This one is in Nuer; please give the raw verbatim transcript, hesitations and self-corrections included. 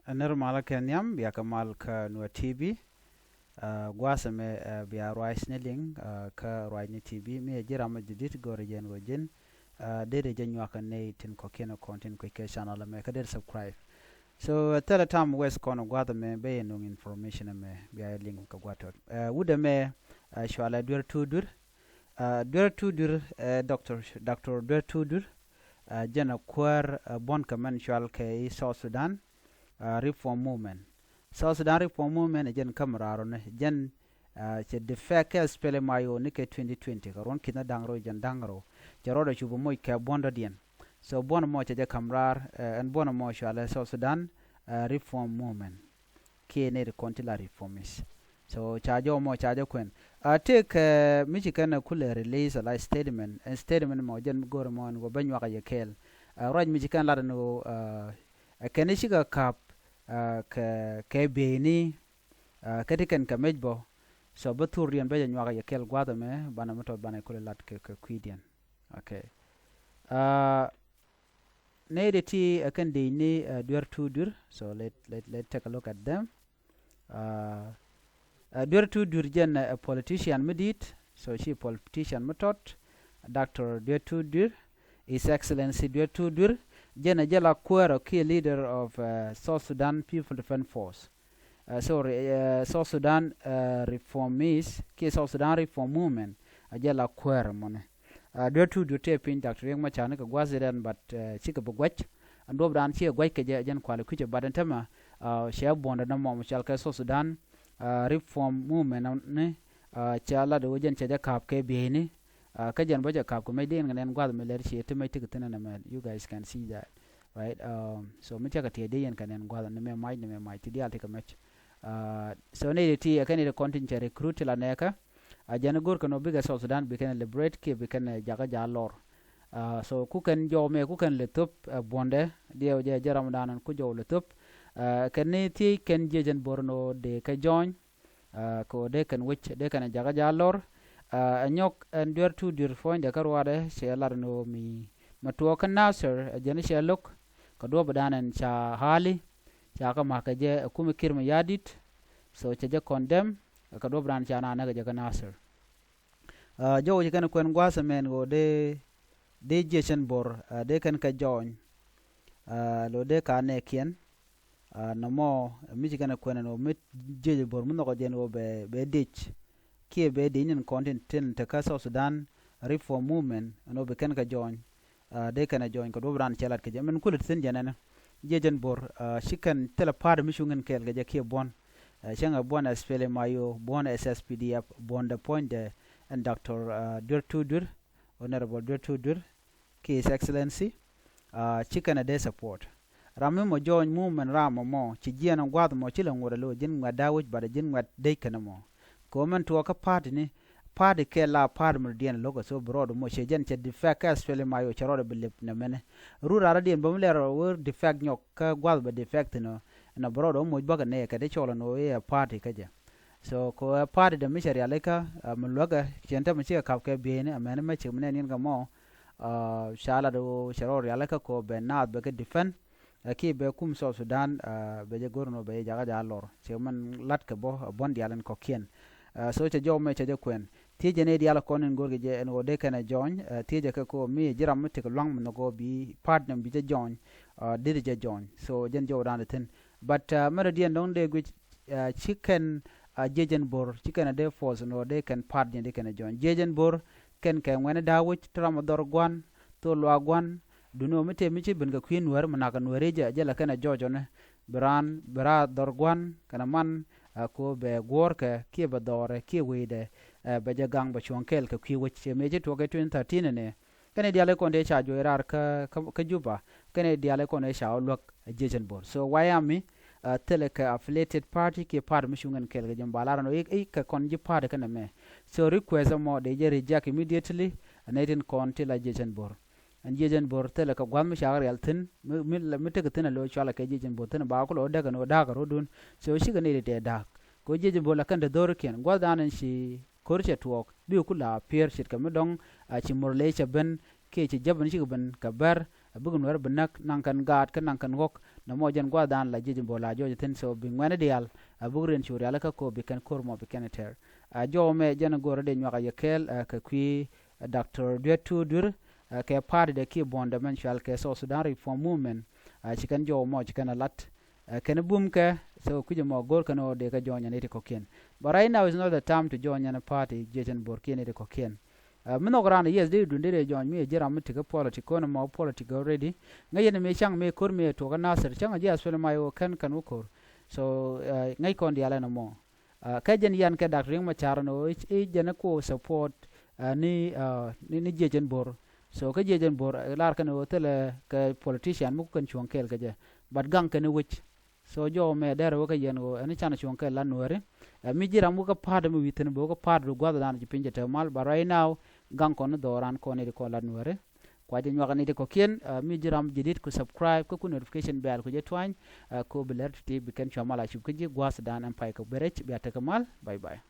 Ɛ nir malä kɛ nhiam, bia kɛ mal kä Nuer T V. Ɛ, gua̱a̱th ɛmɛ, ɛ, bia ruac ni liŋ, ɛ, kä ruac ni T V. Mi ɛ ji̱ ram mi jadid, go̱rɛ jɛn ɣöö ji̱n, ɛ, deri jɛ nyuak kɛ nɛy tin kɔ̱kiɛn kɔn tin kuec kɛ channel ɛmɛ, kä deri subscribe. So, ɛ, thilɛ time waste kɔn gua̱a̱th ɛmɛ, bɛ yɛ nuŋ information ɛmɛ, bia yɛ liŋ kɛ gua̱a̱th tɔt. Ɛ, wut ɛmɛ, ɛ, cɔalɛ Duer Tudur. Ɛ, Duer Tudur, ɛ, Doctor, Doctor Duer Tudur, ɛ, jɛn ɛ kuäär, ɛ, buɔ̱n kɛ mɛn cɔal kɛ i̱ South Sudan, ɛ, Reform Movement. South Sudan Reform Movement ɛ jɛn kä mi raar ɔ ni jɛn, ɛ, cɛ defect kɛ SPLM-IO ni kɛ twenty twenty, kɛ ruɔ̱n ki̱n da̱ŋ rɛw jɛn da̱ŋ rɛw. Cɛ rɔɔdɛ cup moc kɛ buɔ̱n dɔ̱diɛn. So buɔ̱n mɔ cɛ jɛ ka̱m raar, ɛ, ɛn buɔ̱n mɔ cɔalɛ South Sudan, ɛ, Reform Movement. Kiɛ nɛy ti kɔn ti la reformist. So ca jɔw mɔ ca jɛ kuɛn. A tëëkɛ mi ci kɛn ɛ kulɛ release a la statement. Ɛn statement mɔ jɛn go̱o̱rɛ mɔ ɛn ɣöö bä nyuak a yɛ kɛɛl. A ruac mi ci kɛn lat ɛn ɣöö, ɛ, ɛ kɛn i̱ cikɛ ka̱p, ɛ, kɛ, kɛ bieyni, ɛ, kä ti kɛn kɛ mec bä. So bä thurdiɛn bä jɛ nyuak a yɛ kɛɛl gua̱a̱th ɛmɛ banɛ mi tɔt banɛ kulɛ lat kɛ, kɛ kui̱diɛn. Okay. Ɛ, nɛy ti ti ɛ kɛn di̱i̱cni, ɛ, Duer Tudur. So let, let, let take a look at them. Ɛ, ɛ, Duer Tudur jɛn ɛ politician mi di̱i̱t. So ci politician mi tɔt. Doctor Duer Tudur, His Excellency Duer Tudur, jɛn ɛ jɛ la kuäär ɔ kiɛ leader of, ɛ, South Sudan People Defense Force. Ɛ, sorry, ɛ, South Sudan, ɛ, Reformist kiɛ South Sudan Reform Movement. Ɛ jɛ la kuäär mɔni. Ɛ, Duer Tudur tëë piny Doctor Riek Machar ni kɛ gua̱a̱th i̱ rɛn, but, ɛ, cikɛ bi gua̱c. Ɛn duɔ̱ɔ̱pdan ciɛ gua̱c kɛ jɛ, ɛ jɛn kuali kui̱cɛ, but ɛn tämɛ, ɛ, cɛ buɔ̱ndɛ nɔmɔ mi cɔal kɛ South Sudan, ɛ, Reform Movement ni, ɛ, cɛ lat ɣöö jɛn cɛ jɛ ka̱p kɛ bieyni. Ɛ, kä jɛn bä cɛ ka̱p kɛ mec dee yɛn kɛ nɛn gua̱th mi lɛr ciɛ ti mec ti kɛ thi̱n ɛn ɛmɛ. You guys can see that, right? Um, so mi cɛ kɛ tiɛɛc dee yɛn kɛ nɛn gua̱th ni mɛ mac ni mɛ mac ti diaal ti kɛ mec. Ɛ, so nɛy ti ti ɛ kɛn nɛy ti kɔn tin cɛ recruit ti la nɛɛkä. A jɛn go̱r kɛn ɔ bikɛ South Sudan bikɛn liberate kiɛ bikɛn, ɛ, jakä ja̱ lɔr. Ɛ, so ku kɛn jɔw mɛ ku kɛn lɛ thop, ɛ, buɔ̱ndɛ diɛw jɛ jɛ ramdan ku jɔw lɛ thop. Ɛ, kɛn ni thiec kɛn jiɛc ɛn bo̱r ni ɣöö dee kɛ jo̱ny. Ɛ, kɛ ɣöö dee kɛn wec dee kɛn ɛ jakä ja̱ lɔr. Ɛ, ɛ nyɔk ɛn Duer Tudur puɔ̱nydɛ kä ruaadɛ cɛ lar ni ɣöö mi mɛ tuɔɔk kä Nasir ɛ jɛn cɛ lo̱k kɛ duɔ̱ɔ̱pdan ɛn ca hali ca kɛ ma̱k kɛ jɛ ɛ kumi Kiir Mayardit. So cɛ jɛ condemn kɛ duɔ̱ɔ̱pdan ca na näk kɛ jɛ kä Nasir. Ɛ, jɔw ci kɛn kuɛn gua̱a̱th ɛmɛn ɣöö dee, dee jiɛc ɛn bo̱r, ɛ, dee kɛn kɛ jo̱ny. Ɛ, lo dee ka nɛɛkiɛn, ɛ, nɔmɔ, ɛ, mi ci kɛn kuɛn ɛn ɣöö mi jiɛc bo̱r mi nhɔkɔ jɛn ɣöö bɛ, bɛ diec. Kiɛ bɛ diec ni kɔn tin, tin te kä South Sudan Reform Movement ɛn ɣöö bi kɛn kɛ jo̱ny. Ɛ, dee kɛn ɛ jo̱ny kɛ duɔ̱ɔ̱p raan cɛ lat kɛ jɛ. Min kulɛ thi̱n jɛn ɛn jiɛc ɛn bo̱r, ɛ, ci kɛn thilɛ party mi cuŋ in kɛɛl kɛ jɛ kiɛ buɔ̱n. Ɛ, cäŋɛ buɔ̱n SPLM-IO, buɔ̱n SSPDF, buɔ̱n dɛ puɔ̱nydɛ ɛn Doctor, ɛ, Duer Tudur, Honorable Duer Tudur, kiɛ His Excellency, ɛ, ci kɛn ɛ dee support. Ram mi mɔ jo̱ny movement ram mɔ mɔ ci jiɛɛn ɛ gua̱a̱th mɔ ci lɛ ŋuɔ̱t ɛ lo̱ ji̱n ŋuɛ̈t da̱a̱ wec bat ɛ ji̱n ŋuɛ̈t dec kɛn mɔ. Kɛ ɣöö mɛn tuɔɔk kä party ni, party kɛl la party mi rɔ̱diɛn lo̱k ɛ so bi rɔɔd mɔ cɛ jɛn cɛ defect kä SPLM-IO cɛ rɔɔd bi lip nɛ mɛnɛ. Rut rarä diɛn bä mi lɛr ɣöö defect nyɔk kä gua̱th bɛ defect thi̱n ɔ. Ɛn ɔ bi rɔɔd ɔ moc bäkɛ nɛy kɛ ti cɔl ɛn ɣöö i̱ ɛ party kä jɛ. So kɛ ɣöö ɛ party dɛ mi cɛ rialikä, ɛ, mi luäkɛ cɛn te mi cikɛ ka̱p kɛ bieyni, ɛ mɛn mɛ cik mi nɛn yɛn kɛ mɔ, ɛ, ca lat ɣöö cɛ rɔɔd rialikä kɛ ɣöö bɛ naath bɛ kɛ defend. Ɛ, kiɛ bɛ kum South Sudan, ɛ, bɛ jɛ go̱r ni ɣöö bɛ jɛ jakä ja̱ lɔr. Cɛ mɛn lat kɛ bä, ɛ, buɔ̱n diaal in kɔ̱kiɛn. Ɛ, so cɛ jɔw mɛ cɛ jɛ kuɛn. Thiecɛ ni diaal kɔn in go̱r kɛ jɛ ɛn ɣöö dee kɛn ɛ jo̱ny, ɛ, thiecɛ kɛ kɛ ɣöö mi ji̱ ram mi tekɛ lua̱ŋ mi nhɔk ɣöö bi party ni bi jɛ jo̱ny, ɛ, deri jɛ jo̱ny. So jɛn jɔwdan thi̱n. But, ɛ, mɛrɛ diɛn dɔ̱ŋ dee guic, ɛ, ci kɛn, ɛ, jiɛc ɛn bo̱r, ci kɛn ɛ dee force ni ɣöö dee kɛn party ni dee kɛn ɛ jo̱ny. Jiɛc ɛn bo̱r, kɛn kɛ ŋuɛ̈ni da̱a̱ wec, ti ram ɛ dhɔr gua̱n, thok luaak gua̱n, duŋni ɣöö mi tëë mi ci ben kɛ kui̱ nuäär mi nakä nuääri jɛ, jɛ lɛ kɛn ɛ jɔɔcɔni. Bi raan, bi raar dhɔr gua̱n kɛnɛ man, ɛ, kɛ ɣöö bɛ guɔ̱ɔ̱rkɛ kiɛ bɛ dhɔrɛ kiɛ wecdɛ, ɛ, bɛ jɛ gaŋ bɛ cuɔ̱ŋ kɛɛl kɛ kui̱ wec. Cɛ mëë ci tuɔɔk kɛ twenty thirteen ɛnɛ. Kɛnɛ diaal ikɔn dee ca juɔc raar kä, kä, kä Juba. Kɛnɛ diaal ikɔn dee ca wä luäk, ɛ, jiɛc ɛn bo̱r. So White Army, ɛ, thilɛ kɛ affiliated party kiɛ party mi cuŋ ɛn kɛɛl kɛ jɛ mi ba lar ɛn ɣöö i̱, i̱ kɛ kɔn ji̱ party kɛnɛ mɛ. So request ɛmɔ dee jɛ reject immediately, ɛ, nɛy tin kɔn ti la jiɛc ɛn bo̱r. Ɛn jiɛc ɛn bo̱r thilɛ kɛ gua̱th mi cakɛ rial thi̱n, mi, mi, mi tekɛ thi̱n ɛ lo̱c cɔalɛ kɛ jiɛc ɛn bo̱r thi̱n ba kulɛ wä däk ɛn ɣöö da̱a̱k ɛ rot duun. So cikɛ nɛy ti tɛɛ da̱a̱k. Kɛ ɣöö jiɛc ɛn bo̱r la kɛn te dho̱rikiɛn. Gua̱thdan ɛn ci ko̱r cɛ tuɔɔk, bi ku la pier ce̱tkɛ mi dɔ̱ŋ, a ci Murle cɛ ben, kiɛ ci Jäpɛn cikɛ ben kɛ Bär, bikɛ Nuɛr bi näk, naŋ kɛn gaat kä naŋ kɛn ɣɔ̱k. Nɔmɔ jɛn gua̱thdan la jiec in bol la jɔɔc thi̱n, so bi ŋuɛ̈ni diaal a buk riɛn cu rial kä kop bi kɛn ko̱r mɔ bi kɛn tɛr. A jɔw mɛ jɛn go̱r dee nyuak a yɛ kɛɛl kɛ kui̱ Doctor Duet Tu Duer kɛ party dɛ kiɛ bɔn dɛ mɛn cual kɛ South Sudan Reform Movement. Ci kɛn jɔw mɔ ci kɛn a lat kɛn bum kɛ, so kui̱c mɔ go̱r kɛn ɣöö dee kɛ join ni ti kɔ̱kiɛn. But right now is not the time to join any party, jiec in bor kiɛn ni ti kɔ̱kiɛn. Mi nhɔk raan, yes, dee dun dee dee join mi ji̱ ram mi ti kä politic kɔn mɔ politic already. Ŋäc yɛn mi caŋ mi ko̱r mi tuɔk kä Nasir, caŋ ji̱ aspel ma yɛ wä kɛn kɛn wä ko̱r. So ŋäc kɔn diaal ɛn mɔ. Kɛ jɛn yan kɛ Doctor Riek Machar ni ɣöö i̱ jɛn ko support ni ni jiec in bor. So kä jiec in bor lar kɛn ɣöö thilɛ kɛ politician mi ku kɛn cuɔ̱ŋ kɛɛl kɛ jɛ, but gaŋ kɛn wec. So jɔw mɛ dɛr wä kä yɛn ɣöö ɛn can cuɔ̱ŋ kɛ lat Nuɛri. Mi ji̱ ram wä kä part mi wi̱i̱ thi̱n bä wä kä part du gua̱thdan ci piny jɛ te mal, but right now gaŋ kɔn ni dhɔran kɔn ni di kɔn lat Nuɛri. Kua jɛ nyuak ni di kɔ̱kiɛn. Mi ji̱ ram jɛ dit ku subscribe kä ku notification bell ku jɛ tuany. Ko bi lɛr ti ti bi kɛn cua mal a cup kä ji̱ gua̱thdan ɛn pay kɛ berec bia tekɛ mal. Bye bye.